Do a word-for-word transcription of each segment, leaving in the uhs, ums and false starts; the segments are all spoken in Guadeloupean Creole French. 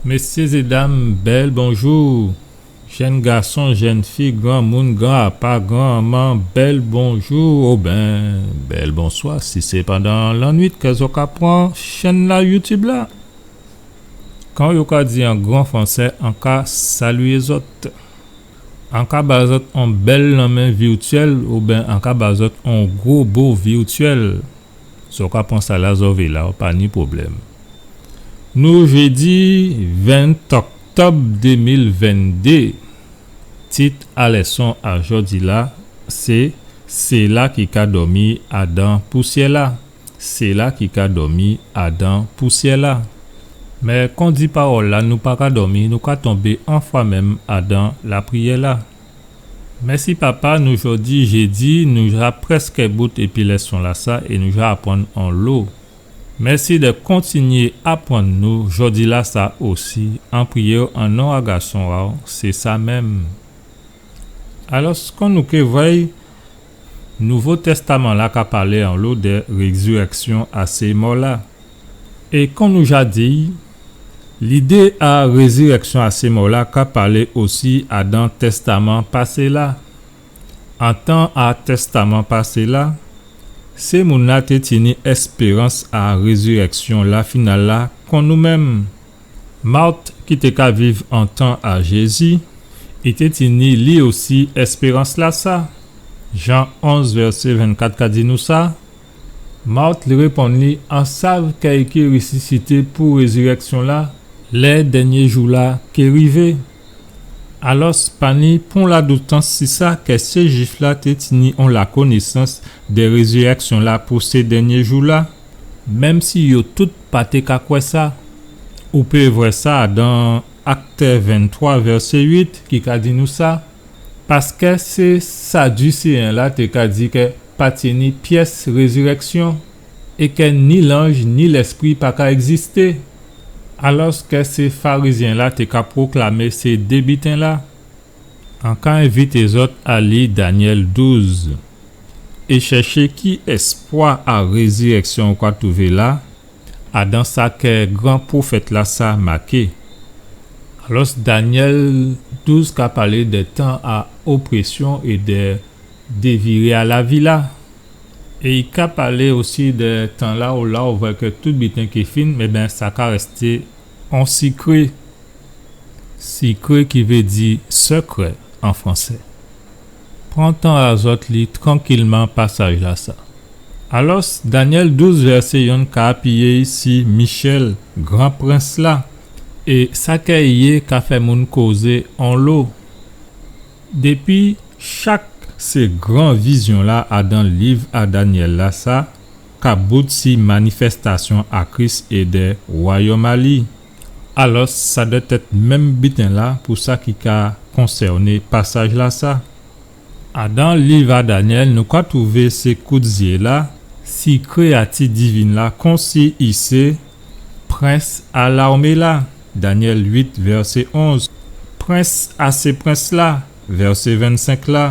Mésyé é dam, bèl bonjou. Jenn gason, jenn fi, granmoun, granpapa, granmanman, bèl bonjou, oben bèl bonswa, si sé pandan lannuit kè zò ka pran chenn-la YouTube la. Kon yo ka di an gran fransé, an ka salyé zòt. An ka ba zòt on bèl lanmen virtyèl, oben an ka ba zòt on gwo bo virtyèl. Zò ka pran sa-la zò vé la, pa ni pwoblèm. Nou jédi ven òktòb dé mil venndé. Tit a lèson a jòdi-la, sé Sila ki ka dòmi adan pousyè-la. Sila ki ka dòmi adan pousyè-la. Mé kon di pawòl-la, nou pa ka dòmi, nou ka tonbé anfwamenm adan lapriyè-la. Mèsi Papa, nou jòdi jédi, nou ja prèskè bout épi lèson-lasa é nou ja aprann onlo. Mèsi dè kontinyé aprann nou jòdi-lasa osi, an priyé'w an non a Gason a'w, sé sa menm. Alò, kon nou ké vwè'y, Nouvo Tèstaman-la ka palé onlo dè rézirèksyon a sé mò-la. É kon nou ja di'y, lidé a rézirèksyon a sé mò-la ka palé osi adan Tèstaman pasé-la. An tan a Tèstaman pasé-la, sé moun-la té tini èspérans a rézirèksyon-la final-la kon nou menm. Mart, ki té ka viv an tan a Jézi, i té tini li osi èspérans-lasa. Jan onz, vèsé vennkat ka di nou sa. Mart, li réponn li, an sav kè i ké résisité pou rézirèksyon-la, lè dènyé jou-la ké rivé. Alòs, pa ni pon ladoutans si sa, kè sé Jwif-la té tini on lakonésans dè rézirèksyon-la pou sé dènyé jou-la, menm si yo tout pa té ka kwè sa. Ou pé vwè sa dan Akt venntwa, vèsé uit, ki ka di nou sa. Paskè sé Sadiséyen-la té ka di kè pa tini pyès rézirèksyon, é kè ni lanj ni lèspri pa ka ègzisté. Alòskè sé Farizyen-la té ka pwoklamé sé dé biten-la. An ka envité zòt a li Danyèl douz é chèché ki èspwa a rézirèksyon ou ka twouvé la, adan sa kè gran pwofèt-lasa maké. Alòs, Danyèl douz ka palé dè tan a oprésyon é dè déviré a lavi-la. É i ka palé osi dè tan-la ola ou vwè kè tout biten ki fin, ében, sa ka rèsté on sikré. Sikré ki vé di sekrè an fransé. Pran tan a zòt li trankilman pasaj-lasa. Alòs, Danyèl douz vèsé yonn ka apiyé si Michèl, gran prens-la, é sa kè i yé ka fè moun kozé onlo. Dépi chak sé gran vizyon-la adan liv a Danyèl-lasa ka bout si manifèstasyon a Kris é dè wayòm a li. Alòs, sa dwèt èt menm biten-la pou sa ki ka konsèné pasaj-lasa. Adan liv a Danyèl, nou ka twouvé sé kout zyé-la si kréati divin-la, konsi i sé prens a larmé-la, Danyèl uit, vèsé onz, prens a sé prens-la, vèsé vennsenk la,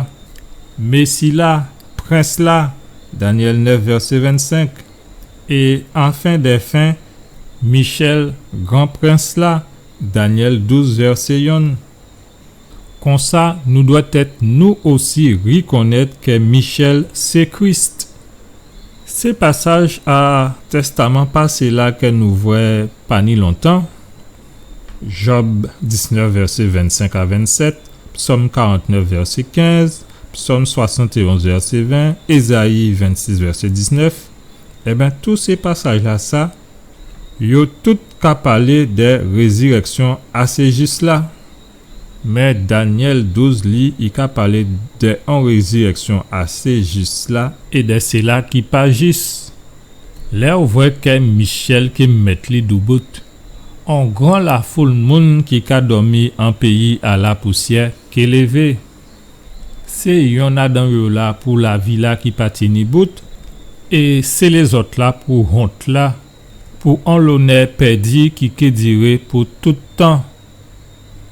Mési-la, prens-la, Danyèl nèf, vèsé vennsenk, é anfen dè fen, Michèl, gran prens-la, Danyèl douz, vèsé yonn. Konsa, nou dwèt èt nou osi rikonnèt kè Michèl sé Kris. Sé pasaj a Tèstaman pasé-la kè nou vwè pa ni lontan, Jòb diznèf, vèsé vennsenk a vennsèt, Psòm karantnèf, vèsé kenz, Psòm swasantéonz, vèsé ven, Ézayi vennsis, vèsé diznèf, ében, tout sé pasaj-lasa, yo tout ka palé dè rézirèksyon a sé jis-la. Mé Danyèl douz, li, i ka palé dè on rézirèksyon a sé jis-la é dè sila ki pa jis. Lè ou vwè kè Michèl ké mèt li doubout, on gran lafoul moun ki ka dòmi an péyi a lapousyè ké lévé. Sé yonn adan yo la pou lavi-la ki pa tini bout, é sé lézòt-la pou wont-la, pou on lonè pèdi ki ké diré pou tout tan.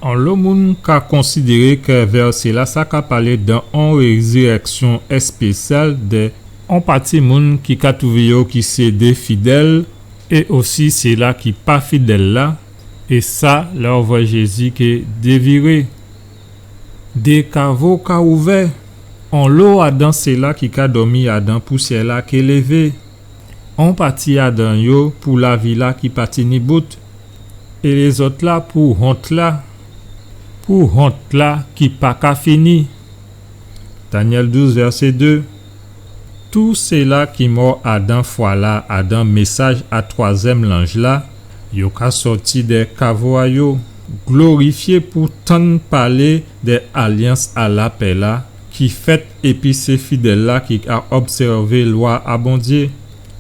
Onlo moun ka konsidéré kè vèsé-lasa ka palé dè on rézirèksyon èspésyal dè on pati moun ki ka twouvé yo ki sé dé fidèl, é osi sila ki pa fidèl la, É sa, lè ou vwè Jézi ké déviré. Dé kavo ka ouvè. Onlo adan sila ki ka dòmi adan pousyè-la ké lévé. On pati adan yo pou lavi-la ki pa tini bout, é lézòt-la pou hont-la, pou hont-la ki pa ka fini. Danyèl douz, vèsé dé. Tou sila ki mò adan fwa-la, adan mésaj a twazyèm lanj-la, yo ka sòti dè kavo a yo, glorifyé pou tann palé dè alyans a lapè-la ki fèt épi sé fidèl-la ki ka obsèvé lwa a Bondyé.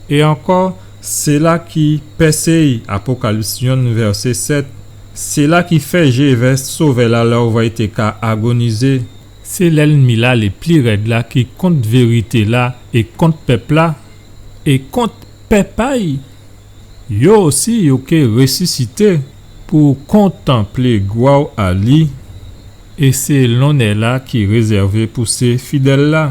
É ankò, sila ki pèsé'y, Apokalips yonn, vèsé sèt, sila ki fè jé vè Sovè-la lè ou vwè i té ka agonizé. Sé lènmi-la lé pli rèd la ki kont vérité-la é kont pèp-la é kont pèp a'y. Yo osi, yo ké résisité pou kontanplé glwa a li, é sé lonnè-la ki rézèvé pou sé fidèl-la.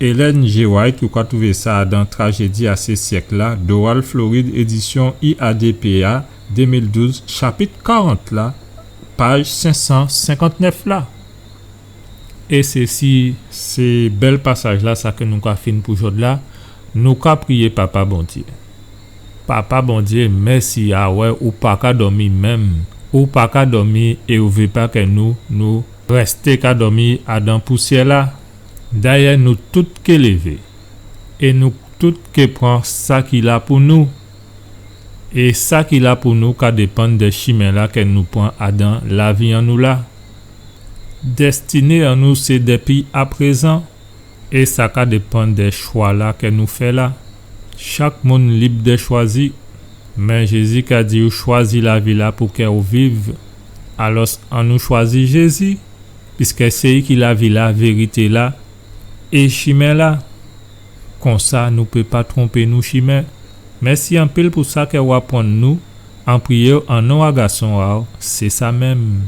Ellen G. White, ou ka twouvé sa adan Trajédi a sé syèk-la, Doral, Florid, édisyon I A D P A, dé mil douz, chapit karant la, paj senk san senkant-nèf la. É sé si sé bèl pasaj-la, sa ke nou ka fin pou jòdla, nou ka priyé Papa Bondyé. Papa Bondyé, mèsi, awè, ou pa ka dòmi menm. Ou pa ka dòmi é ou vé pa ke nou, nou rèsté ka dòmi adan pousyè-la. Dayè, nou tout ké lévé. É nou tout ké pran sa ki la pou nou. É sa ki la pou nou ka dépann dè chimen-la ke nou pran adan lavi an nou la. Dèstiné an nou sé dèpi aprézan, é sa ka dépann dè chwa-la ke nou fè la. Chak moun lib dè chwazi, mé Jézi ka di ou chwazi lavi-la pou ke ou viv. Alòs, an nou chwazi Jézi, piske sé li ki lavi-la, vérité-la, é chimen-la. Konsa, nou pé pa twonpé nou chimen. Mèsi anpil pou sa ke ou aprann nou. An priyé'w an non a Gason a'w, sé sa menm.